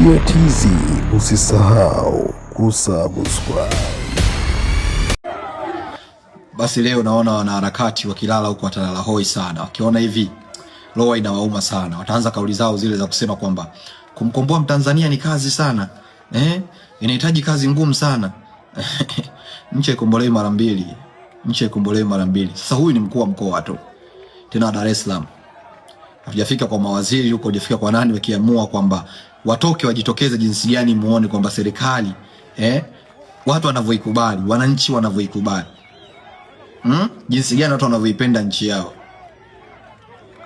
Media TZ, usisahau kusubscribe. Basi leo naona wanaharakati wakilala huko watalala hoi sana, wakiona hivi roho inawauma sana, wataanza kauli zao zile za kusema kwamba kumkomboa Mtanzania ni kazi sana, inahitaji kazi ngumu sana. Nchi haikombolewi mara mbili, nchi haikombolewi mara mbili. Sasa huyu ni mkuu wa mkoa tu tena Dar es Salaam, hatujafika kwa mawaziri huko, hujafika kwa nani, wakiamua kwamba watoke wajitokeze jinsi gani, muone kwamba serikali watu wanavyoikubali, wananchi wanavyoikubali, Jinsi gani watu wanavyoipenda nchi yao.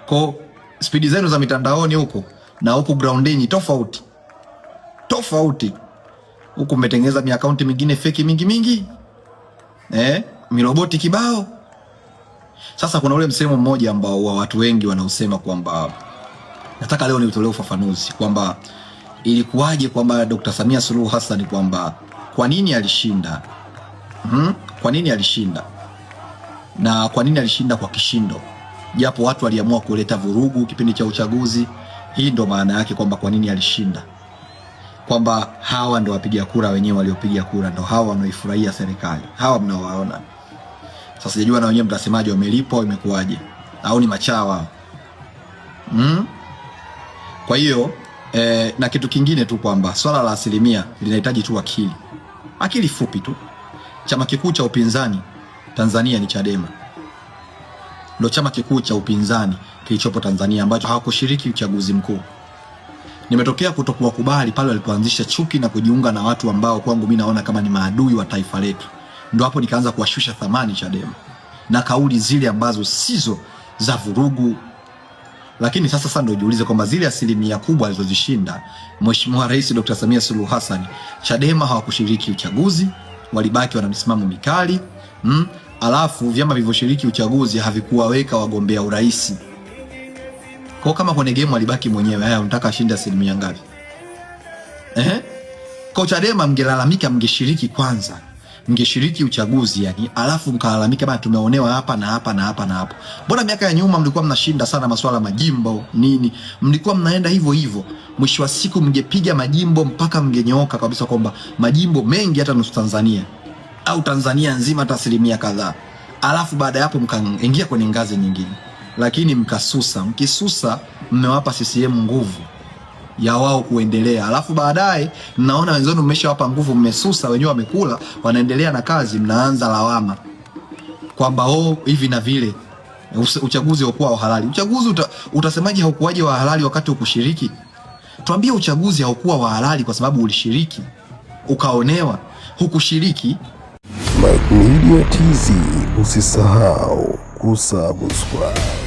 Kwa spidi zenu za mitandaoni huko na huku groundini tofauti tofauti. Huku mmetengeneza miakaunti mingine feki mingi mingi, miroboti kibao. Sasa kuna ule msemo mmoja ambao wa watu wengi wanausema kwamba nataka leo niutolee ufafanuzi kwamba ilikuwaje kwamba Dr. Samia Suluhu Hassan kwamba kwa nini alishinda, Kwa nini alishinda na kwa nini alishinda kwa kishindo, japo watu waliamua kuleta vurugu kipindi cha uchaguzi. Hii ndo maana yake kwamba kwa nini alishinda, kwamba hawa ndo wapiga kura wenyewe waliopiga kura ndo hawa wanaoifurahia serikali, hawa mnaowaona sasa. Sijajua na wenyewe mtasemaje, wamelipwa au imekuwaje, au ni machawa? Kwa hiyo na kitu kingine tu kwamba swala la asilimia linahitaji tu akili, akili fupi tu. Chama kikuu cha upinzani Tanzania ni Chadema, ndio chama kikuu cha upinzani kilichopo Tanzania ambacho hawakushiriki uchaguzi mkuu. Nimetokea kutokuwakubali pale walipoanzisha chuki na kujiunga na watu ambao kwangu mimi naona kama ni maadui wa taifa letu. Ndio hapo nikaanza kuwashusha thamani Chadema na kauli zile ambazo sizo za vurugu. Lakini sasa ndio jiulize kwamba zile asilimia kubwa alizozishinda Mheshimiwa Rais Dr. Samia Suluhu Hassan, Chadema hawakushiriki uchaguzi, walibaki wana misimamo mikali. Alafu vyama vilivyoshiriki uchaguzi havikuwaweka wagombea urais. Kwa kama kwenye game alibaki mwenyewe, haya unataka ashinde asilimia ngapi? Kwa Chadema mngelalamika, mngeshiriki kwanza. Mngeshiriki uchaguzi yani, alafu mkalalamika bana, tumeonewa hapa na hapa na hapa na hapo. Mbona miaka ya nyuma mlikuwa mnashinda sana masuala majimbo nini? Mlikuwa mnaenda hivyo hivyo. Mwisho wa siku mngepiga majimbo mpaka mngenyooka kabisa kwamba majimbo mengi hata nusu Tanzania au Tanzania nzima hata asilimia kadhaa. Alafu baada ya hapo mkaingia kwenye ngazi nyingine. Lakini mkasusa, mkisusa mmewapa CCM nguvu ya wao kuendelea. Alafu baadaye mnaona wenzenu mmeshawapa nguvu, mmesusa, wenyewe wamekula, wanaendelea na kazi, mnaanza lawama kwamba oh, hivi na vile uchaguzi haukuwa wa halali. Uchaguzi utasemaje haukuwaje wa halali wakati ukushiriki? Tuambie uchaguzi haukuwa wa halali kwa sababu ulishiriki ukaonewa, hukushiriki. Mike Media TZ, usisahau kusubscribe.